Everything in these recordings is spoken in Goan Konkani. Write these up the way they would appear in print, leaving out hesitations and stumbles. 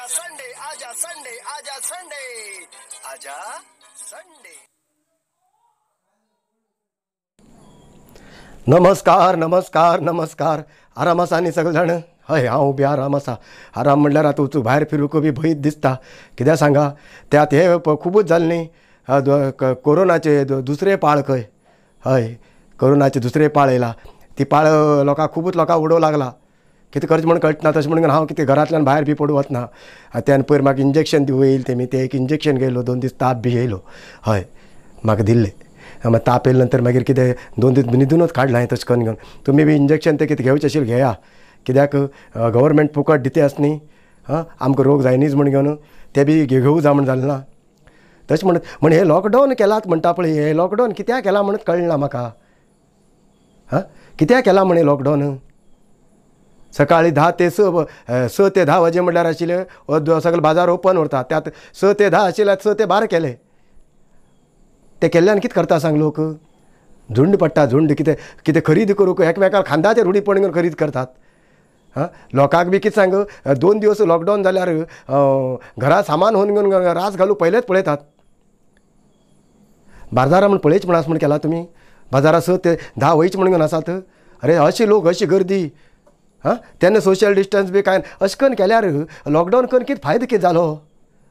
आजा संडे, आजा संडे, आजा संडे, आजा संडे. नमस्कार नमस्कार नमस्कार. आराम आसा न्ही सगळे जाण? हय, हांव बी आराम आसा. आराम म्हणल्यार आतां वचूं भायर फिरूंक बी भंयच दिसता. कित्याक सांगा, त्यात हे खुबूच जालें न्ही कोरोनाचे दुसरे पाळ खंय. हय, कोरोनाचे दुसरे पाळ येयला. ती पाळ लोकांक खुबूच लोकांक उडोवंक लागला. कितें करचें म्हण कळटा ना. तशें म्हणून हांव कितें घरांतल्यान भायर बी पडूं वचना. त्यान पयर म्हाका इंजेक्शन दिवं येयलें तेमी, तें एक इंजेक्शन घेयलो, 2 दीस ताप बी येयलो. हय, म्हाका दिल्लें. मागीर ताप येयले नंतर मागीर कितें 2 दीस न्हिदूनच काडलें हांवें तशें करून घेवन. तुमी बी इंजेक्शन तें कितें घेवचें आशिल्लें घेया, कित्याक गव्हर्मेंट फुकट दिता आसा न्ही. हां, आमकां रोग जायनीच म्हण घेवन ते बी घेवं जाय म्हण जालें ना. तशें म्हणत म्हण हें लॉकडावन केलात म्हणटा पळय, हें लॉकडावन कित्याक केलां म्हणून कळना म्हाका. हां, कित्याक केलां म्हण हें लॉकडावन? सकाळी 10 ते 6, 6 ते 10 वाजे म्हणल्यार आशिल्लें सगळे बाजार ओपन उरता. त्यात 6 ते 10 आशिल्ले, 6 ते 12 केले. ते केल्ल्यान कितें करता सांग लोक? झुंड पडटा, झुंड. कितें कितें खरेदी करूंक एकमेकाक खांदाचेर उडी पडून घेवन खरेदी करतात. हां, लोकांक बी कितें सांग, 2 दिवस लॉकडावन जाल्यार घरा सामान होवन घेवन रास घालूं पयलेच पळयतात. बाजारां म्हण पळयच म्हण आसा म्हण केला तुमी? बाजारां 6 ते 10 वयच म्हण घेवन आसात. अरे अशी लोक, अशी गर्दी. हां, तेन्ना सोशल डिस्टन्स बी कांय अशें करून केल्यार लॉकडावन करून कितें फायदो कितें जालो?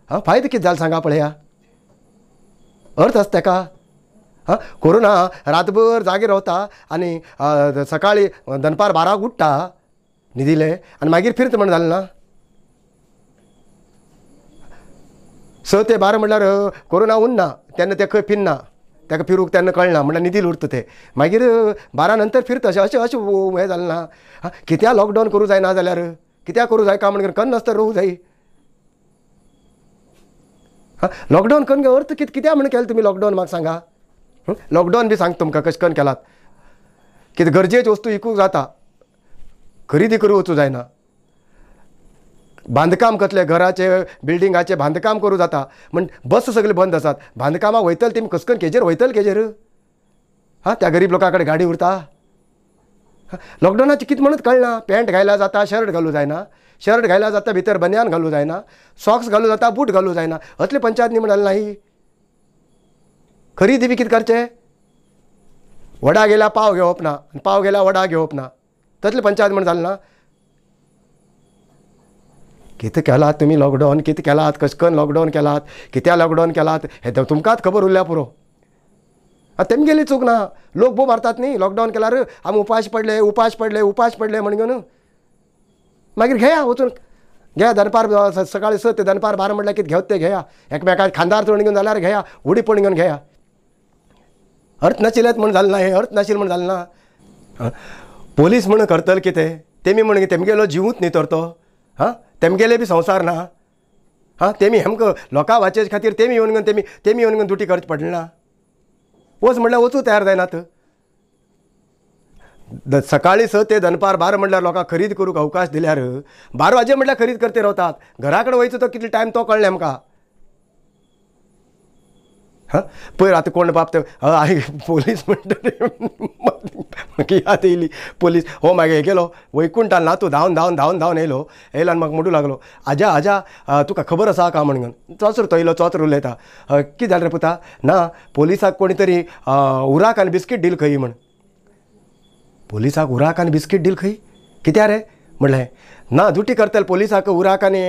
हां, फायदो कितें जालो सांगा पळया? अर्थ आसा तेका? हां, कोरोना रातभर जागे रावता आनी सकाळी दनपार 12 उठ्ठा न्हिदिले आनी मागीर फिरता म्हण जालें ना. 6 ते 12 म्हणल्यार कोरोना उरना, तेन्ना ते खंय फिरना, ताका फिरूंक तेन्ना कळना, म्हणल्यार न्हिदील उरता ते. मागीर 12 नंतर फिरता. अशें अशें अशें हें जालें ना. हां, कित्याक लॉकडावन करूं जायना जाल्यार कित्याक करूं जाय काय म्हण कन्न नासतना रोवूं जाय. हां, लॉकडावन करून अर्थ कितें कित्याक म्हण केलें तुमी लॉकडावन म्हाका सांगा? लॉकडावन बी सांगता तुमकां कशें करून केलात. कितें गरजेच्यो वस्तू विकूंक जाता, खरेदी करूं वचूं जायना. बांदकाम कसलें घराचें बिल्डिंगाचें बांदकाम करूं जाता, म्हण बस सगळे बंद आसात. बांदकामाक वयतले तेमी कस करून केजेर वयतले केजेर? हां, त्या गरीब लोकां कडेन गाडी उरता. लॉकडावनाचें कितें म्हणूच कळना. पॅन्ट घायल्यार जाता, शर्ट घालूं जायना. शर्ट घायल्यार जाता, भितर बनियान घालूं जायना. सॉक्स घालूं जाता, बूट घालूं जायना. असले पंचायत न्ही म्हण ना ही. खरेदी बी कितें करचें? वडा गेल्यार पाव घेवप ना आनी पाव गेल्यार वडा घेवप ना, तसले पंचायत म्हण जालें ना. कितें केलात तुमी लॉकडावन? कितें केलात? कशें करून लॉकडावन केलात? कित्याक लॉकडावन केलात हें तुमकांच खबर उरल्या पुरो. आतां तेमगेली चूक ना. लोक बोब मारतात न्ही लॉकडावन केल्यार आमी उपाश पडले, उपाश पडले, उपाश पडले म्हण घेवन. मागीर घेया वचून घेया दनपार सकाळी 6 ते दनपार 12 म्हणल्यार कितें घेवत तें घेया. एकमेकाक खांदार चडून घेवन जाल्यार घेया, उडी पडून घेवन घेया. अर्थ नाशिल्लेच म्हण जालें ना हें, अर्थ नाशिल्लें म्हण जालें ना. पोलीस म्हण करतले कितें? तेमी म्हण तेमगेलो जिवूच न्ही तर तो. हां, तेमगेले बी संवसार ना. हां, तेमी हेमकां लोकां वाचेचे खातीर तेमी येवन घेवन तेमी तेमी येवन घेवन ड्युटी करची पडली ना. वच म्हणल्यार वचूं तयार जायनात. सकाळी 6 ते दनपार 12 म्हणल्यार लोकांक खरेदी करूंक अवकाश दिल्यार 12 वाजे म्हणल्यार खरेदी करते रावतात. घरा कडेन वयचो तो कितलो टायम तो कळ्ळें आमकां. हां, पयर आतां कोण बाब ते पोलीस म्हणटरी म्हाका याद येयली. पोलीस हो मागीर गेलो वैकुंठान नातू धांवन धांवन धांवन धांवन येयलो. येयलो आनी म्हाका म्हणूं लागलो, आजा आजा तुका खबर आसा काय म्हण घेवन. चोचरो तो येयलो, चोचरो उलयता. कितें जालें रे पुता? ना, पोलिसाक कोणी तरी उराक आनी बिस्कीट डील खंय म्हण. पोलिसाक उराक आनी बिस्कीट डील खंय? कित्याक रे म्हणलें? ना, ड्युटी करतले पोलिसाक उराक आनी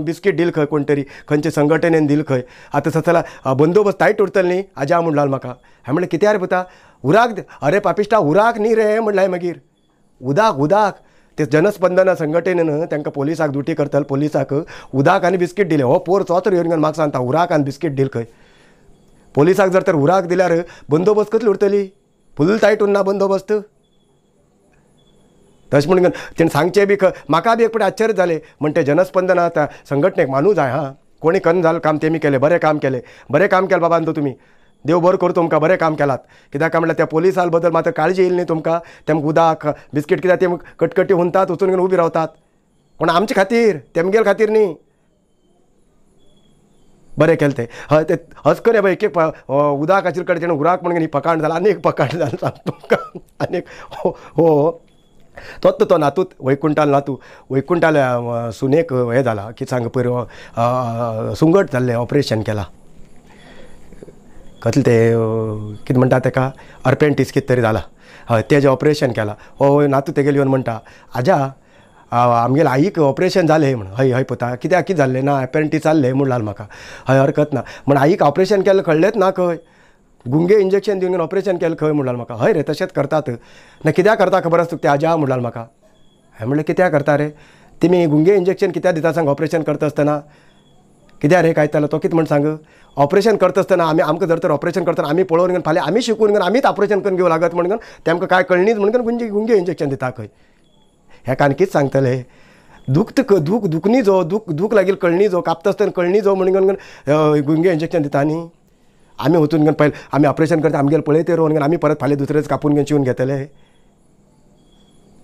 बिस्कीट डील खंय, कोण तरी खंयचे संघटनेन दिल खंय. आतां सतला बंदोबस्त टायट उरतले न्ही आजा म्हण लागलो म्हाका. हांवें म्हणलें कित्याक रे पुता उराक? अरे पापिश्टा, उराक न्ही रे म्हणलें. मागीर उदाक उदाक ते जनस्पंदना संघटनेन तांकां पोलिसाक ड्युटी करतले पोलिसाक उदाक आनी बिस्कीट दिलें. हो पोर चोचरो येवन घेवन म्हाका सांगता उराक आनी बिस्कीट डील खंय. पोलिसाक जर तर उराक दिल्यार बंदोबस्त कसली उरतली? फूल टायट उरना बंदोबस्त. तशें म्हणून तेणें सांगचें बी म्हाका बी एक फावटी आश्चर्य जालें. म्हण ते जनस्पंदना संघटनेक मानूं जाय. हां, कोणी कन्न जालें काम तेमी केलें, बरें काम केलें, बरें काम केलें बाबा तुमी, देव बरो करूं तुमकां, बरें काम केलात. कित्याक काय म्हणल्यार त्या पोलिसां बद्दल मात काळजी येयली न्ही तुमकां. तेमकां उदक बिस्कीट कित्याक ते कटकटी हुंतात वचून घेवन उबी रावतात. कोण आमचे खातीर, तेमगेले खातीर न्ही. बरें केलें तें. हय, ते हच करून पळय एक एक उदक आशिल्ले कडेन तेणें उराक म्हणून ही फकांड जालें, आनी एक फकांड जालें सांग तुमकां. आनी एक हो तोच तो नातूत वैकुंठाल नातू वैकुंठाल्या सुनेक हें जाला कितें सांग पयर सुंगट जाल्लें ऑपरेशन केलां कसलें तें कितें म्हणटा तेका अर्पेंटीस कितें तरी जाला हय तेजें ऑपरेशन केलां. हो नातू तेगेलो येवन म्हणटा आजा आमगेले आईक ऑपरेशन जालें म्हण. हय हय पुता कित्याक कितें जाल्लें ना एपेंटीस जाल्लें म्हूण लागलो म्हाका. हय हरकत ना म्हण आईक ऑपरेशन केलें कळ्ळेंच ना खंय गुंगे इंजेक्शन दिवन ऑपरेशन केलें खंय म्हूण लागलो म्हाका. हय रे तशेंच करतात ना कित्याक करता खबर आसा तुका तें आजा म्हूण लागलो म्हाका. हांवें म्हणलें कित्याक करता रे तुमी गुंगे इंजेक्शन कित्याक दिता सांग ऑपरेशन करता आसतना कित्याक रे काय जालें तो कितें म्हण सांग ऑपरेशन करता आसतना आमी आमकां जर तर ऑपरेशन करतना आमी पळोवन घेवन फाल्यां आमी शिकून घेवन आमीच ऑपरेशन करून घेवं लागत म्हणून तेमकां कांय कळणीच म्हणून गुंगे गुंगे इंजेक्शन दिता खंय. हेका आनी कितें सांगतले दुख दूख दुखनी जो दूख दूख लागीं कळणी जो कापता आसतना कळणी जो म्हणून गुंगे इंजेक्शन दिता न्ही. आमी वचून घेवन पयलें आमी ऑपरेशन करता आमगेले पळयते रोवन घेवन आमी परत फाल्यां दुसरेच कापून घेवन शिवून घेतले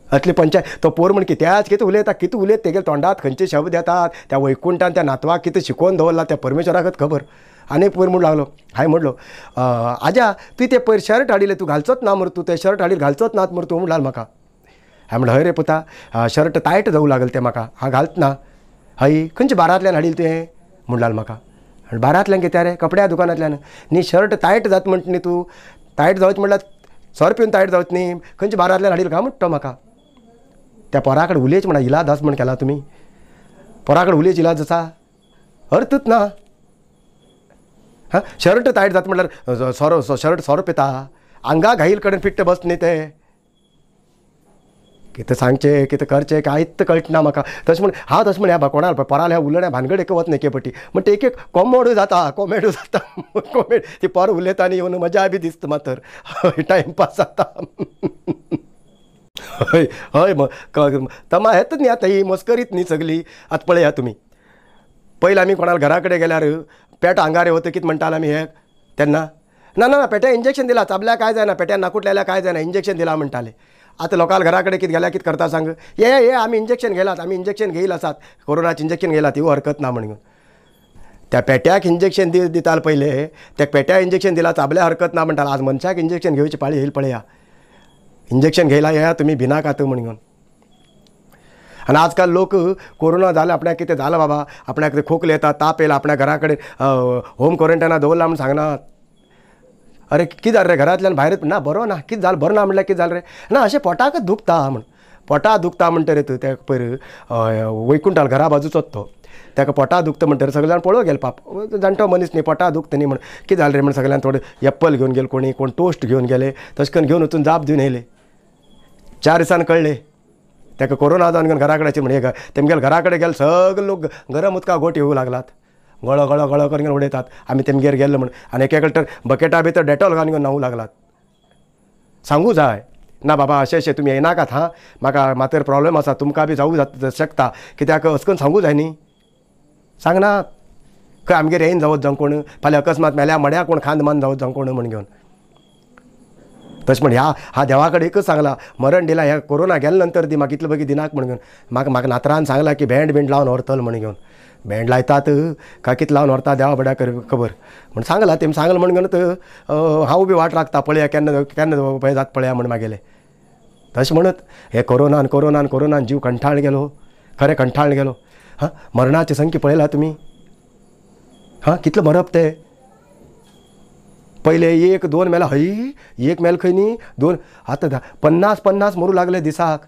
असली पंचायत. तो पोर म्हण कित्याच कितें उलयता कितें उलयता तेगेले तोंडात खंयचे शब्द येतात त्या वैकुंठान त्या नातवाक कितें शिकोवन दवरला त्या परमेश्वराकच खबर. आनी पयर म्हूण लागलो हांवें म्हणलो आजा तुवें तें पयर शर्ट हाडिल्लें तूं घालचोच ना मरे तूं तें शर्ट हाडिल्लें घालचोच नात मरे तूं म्हूण लागलो म्हाका. हांवें म्हणलें हय रे पुता शर्ट तायट जावं लागलें तें म्हाका हांव घालत ना. हय खंयच्या बारांतल्यान हाडिल्लें तुवें म्हूण लागलो म्हाका. बारांतल्यान कित्याक रे कपड्या दुकानांतल्यान न्ही शर्ट तायट जाता म्हणटा न्ही तूं तायट जावचें म्हणल्यार सोरो पिवन तायट जावचें न्ही खंयच्या बारांतल्यान हाडिल्लें काय म्हणटा तो म्हाका. त्या पोरा कडेन उलयच म्हणा इलाज आसा म्हण केला तुमी पोरा कडेन उलयच इलाज आसा अर्थच ना. हां शर्ट तायट जाता म्हणल्यार सोरो शर्ट सोरो पिता आंगा घाईल कडेन फिट्ट बस न्ही तें कितें सांगचें कितें करचें कांयच कळना म्हाका. तशें म्हण हांव तशें म्हण ह्या कोणा पोराल्या उलयण्या भानगड एक वच न्ही एके पटी म्हण एक एक कॉमेडू जाता कॉमेडू जाता कॉमेड ती पोर उलयता आनी येवन मजा बी दिसता मातर टायमपास जाता. हय हय तमा हेत न्ही आतां ही मस्करीत न्ही सगळी. आतां पळया तुमी पयलीं आमी कोणाक घरा कडेन गेल्यार पेट आंगार वता कितें म्हणटाले आमी हे तेन्ना ना ना पेट्या इंजेक्शन दिला चाबल्या काय जायना पेट्या नाकुटल्या काय जायना इंजेक्शन दिला म्हणटाले. आतां लोकांक घरा कडेन कितें गेल्यार कितें करता सांग ये ये आमी इंजेक्शन घेलात आमी इंजेक्शन घेयल आसात कोरोनाचें इंजेक्शन घेलात ती हरकत ना म्हणून. त्या पेट्याक इंजेक्शन दिताले पयलें त्या पेट्या इंजेक्शन दिला चाबल्या हरकत ना म्हणटाले. आज मनशाक इंजेक्शन घेवची पाळी येयल पळया इंजेक्शन घेयला येया तुमी भिनाकात म्हणून. आनी आजकाल लोक कोरोना जालें आपणाक कितें जालां बाबा आपणाक खोकले येता ताप येयला आपल्या घरा कडेन होम क्वॉरंटायना दवरला म्हूण सांगनात. अरे कितें जालें रे घरांतल्यान भायर ना बरो ना कितें जालें बरो ना म्हणल्यार कितें जालें रे ना अशें पोटाकच दुखता म्हण पोटा दुखता म्हणटरे तूं त्या पयर वैकुंठाल घरा बाजूचोच तो ताका पोटा दुखता म्हणटरे सगळे जाण पळोवंक गेले पाप जाणटो मनीस न्ही पोटा दुखता न्ही म्हण कितें जालें रे म्हण सगळ्यान थोडे एप्पल घेवन गेले कोणी कोण टोस्ट घेवन गेले तशें करून घेवन वचून जाप दिवन येयले. 4 दिसान कळ्ळें ताका कोरोना जावन घेवन घरा कडेन म्हण तेमगेले घरा कडेन गेले सगळे लोक गरम उदका गोट येवंक लागलात गळो गळो गळो करून घेवन उडयतात आमी तेमगेर गेले म्हण आनी एके कडे तर बकेटा भितर डेटॉल घालून घेवन न्हावूं लागलात. सांगू जाय ना बाबा अशें अशें तुमी येनाकात हां म्हाका मातर प्रॉब्लेम आसा तुमकां बी जावूं शकता कित्याक अशें करून सांगू जाय न्ही सांगनात खंय आमगेर येयन जावत जावं कोण फाल्यां अकस्मात मेल्या मड्या कोण खांद मान जावत जावं कोण म्हण घेवन. तशें म्हण ह्या हा देवा कडेन एकच सांगलां मरण दिला ह्या कोरोना गेले नंतर दी म्हाका इतले बेगीन दिनाक म्हण घेवन म्हाका म्हाका नातरान सांगलां की बँड बींड लावन व्हरतलो म्हण घेवन बँड लायतात काय कितें लावन व्हरता देवा बड्या खबर म्हण सांगलां तेमी सांगलां म्हण घेवन हांव बी वाट राखता पळया केन्ना केन्ना पळय जाता पळया म्हण मागेलें. तशें म्हणत हे कोरोनान कोरोनान कोरोनान जीव कंठाळ गेलो खरें कंठाळ गेलो. हां मरणाची संख्या पळयला तुमी हां कितलें मरप तें पयले 1 2 मेला हय एक मेल खंय न्ही 2 आतां 50 50 मरूं लागले दिसाक.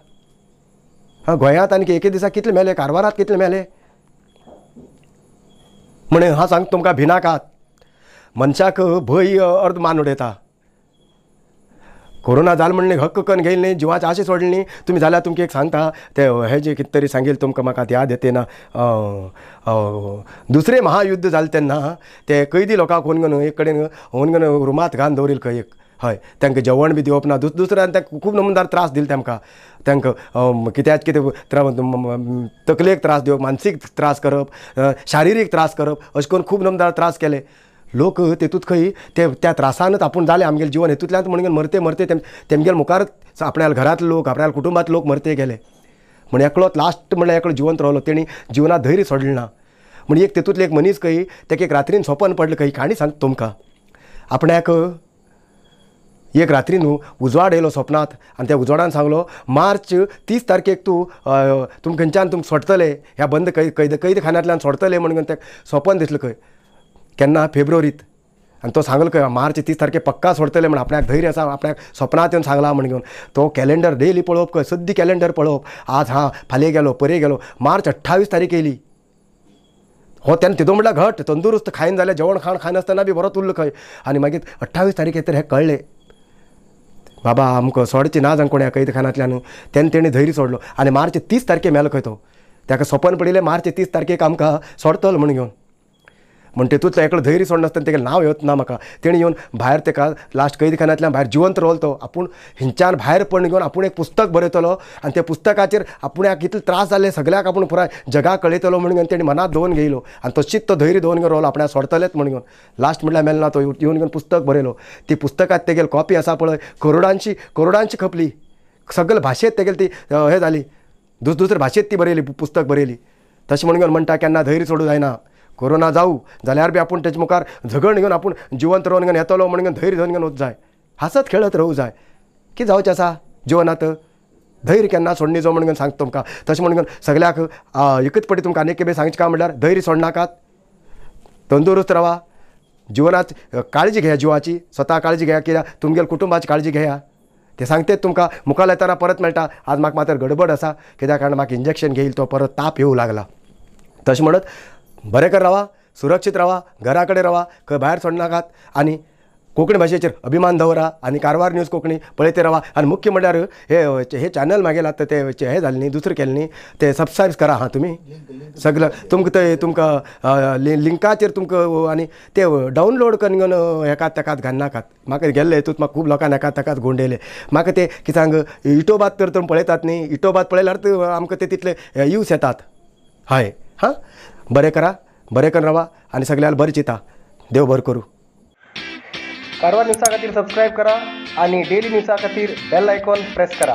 हां गोंयांत आनी एके दिसा कितले मेले कारवारांत कितले मेले म्हण हांव सांगता तुमकां भिनाकात मनशाक भंय अर्द मान उडयता. कोरोना जाल म्हणलें हक्क करून घेयल न्ही जिवाचे आशे सोडले न्ही तुमी जाल्यार तुमकां एक सांगता ते हे जे कितें तरी सांगील तुमकां म्हाका याद येते ना. दुसरें महायुद्ध जालें तेन्ना ते कैदी लोकांक होवन घेवन एक कडेन होवन घेवन रुमांत घालून दवरील खंय एक हय तांकां जेवण बी दिवप ना दुसऱ्यान तांकां खूब नमुनदार त्रास दिले तेमकां तांकां कित्याक कितें तकलेक त्रास दिवप मानसीक त्रास करप शारिरीक त्रास करप अशें करून खूब नमुनदार त्रास केले. लोक तेतूंत खंय ते त्या त्रासानच आपूण जालें आमगेलें जिवन हेतूंतल्यान म्हणून मरते मरते तेमगेले मुखारच आपल्या घरांतले लोक आपल्या कुटुंबांतले लोक मरते गेले म्हण एकलोच लास्ट म्हणल्यार एकलो जिवंत रावलो तेणी जिवनात धैर्य सोडलें ना. म्हण एक तेतूंतले एक मनीस खंय तेका एक रात्रीन सोपन पडलें खंय काणी सांगता तुमकां आपणाक एक रात्री न्हू उजवाड येयलो स्वप्नात आनी त्या उजवाडान सांगलो मार्च 30 तारखेक तूं तुमकां खंयच्यान तुमकां सोडटले, ह्या बंद कैदखान्यांतल्यान सोडटले म्हणून तेका स्वपन दिसलें खंय, केन्ना फेब्रुवारीत. आनी तो सांगलो खंय मार्च 30 तारखे पक्का सोडटले म्हण, आपल्याक धैर्य आसा, आपल्याक स्वप्नांत येवन सांगलां म्हण घेवन. तो कॅलेंडर डेली पळोवप खंय, सद्दी कॅलेंडर पळोवप, आज हां फाल्यां गेलो परे गेलो. मार्च 28 तारीख येयली. हो तेन्ना तितू म्हटल्यार घट तंदुरुस्त खायन जाल्यार जेवण खाण खायनासतना बी बरो उरलो खंय. आनी मागीर 28 तारीख येतर हें कळ्ळें बाबा आमकां सोडचें ना जावं कोण ह्या कैदखानांतल्यान. तेन्ना तेणें धैर्य सोडलो आनी मार्च 30 तारखे मेलो खंय तो. ताका सपन पडिल्लें मार्च 30 तारखेक आमकां सोडतलो म्हण घेवन. म्हण तेतूंतलो एकलो धैर्य सोडनासतना तेगेलें नांव येवच ना म्हाका, तेणें येवन भायर तेका लास्ट कैदखान्यांतल्यान भायर जिवंत रोवलो तो. आपूण हिंच्यान भायर पडून घेवन आपूण एक पुस्तक बरयतलो आनी त्या पुस्तकाचेर आपणाक कितले त्रास जाले सगळ्याक आपूण पुराय जगाक कळयतलो म्हण घेवन तेणें मनांत दवरून घेयलो आनी तशीच तो धैर्य दवरून घेवन रोवलो, आपणाक सोडतलेच म्हण घेवन. लास्ट म्हटल्यार मेलो ना तो, येवन घेवन पुस्तक बरयलो. ती पुस्तकांत तेगेली कॉपी आसा पळय करोडांची करोडांची खपली, सगळे भाशेंत तेगेली ती हें जाली, दुसरे भाशेंत ती बरयली पुस्तक बरयली. तशें म्हणून घेवन म्हणटा केन्ना धैर्य सोडूं जायना, कोरोना जावं जाल्यार बी आपूण तेजे मुखार झगड घेवन आपूण जिवंत रावन घेवन येतलो म्हणून धैर्य धरून घेवन वच जाय, हांसत खेळत रावूं जाय. कितें जावचें आसा जिवनांत, धैर्य केन्ना सोडणी जो म्हणून सांगता तुमकां. तशें म्हणून सगळ्याक एकच पटी तुमकां आनी एक सांगचें काय म्हणल्यार धैर्य सोडनाकात, तंदुरुस्त रावा, जिवनांत काळजी घेया, जिवाची स्वता काळजी घेया, कित्याक तुमगेल्या कुटुंबाची काळजी घेया. ते सांगते तुमकां मुखार येतना परत मेळटा. आज म्हाका मात्र गडबड आसा कित्याक कारण म्हाका इंजेक्शन घेईल तो परत ताप येवं लागला. तशें म्हणत बरें कर रावा, सुरक्षीत रावा, घरा कडेन रावा, खंय भायर सोडनाकात आनी कोंकणी भाशेचेर अभिमान दवरा आनी कारवार न्यूज कोंकणी पळयत रावा. आनी मुख्य म्हणल्यार हे हे चॅनल मागेला आतां ते हें जालें न्ही, दुसरें केलें न्ही, ते सबस्क्रायब करा हां तुमी सगळें. तुमकां ते तुमकां लिंकाचेर तुमकां आनी ते डावनलोड करून घेवन हेकात तेकात घालनाकात. म्हाका गेल्ले हितूंत म्हाका खूब लोकांक एकात तेकात गोंडयले. म्हाका ते कितें सांग युट्यूबात तर तुमी पळयतात न्ही, युट्यूबात पळयल्यार आमकां ते तितले यूज येतात. हय हां, बरें करा, बरें करून रावा आनी सगळ्याक बरें चिंता. देव बरें करूं. कारवार न्यूजा खातीर सबस्क्रायब करा आनी डेली न्यूजा खातीर बेल आयकॉन प्रेस करा.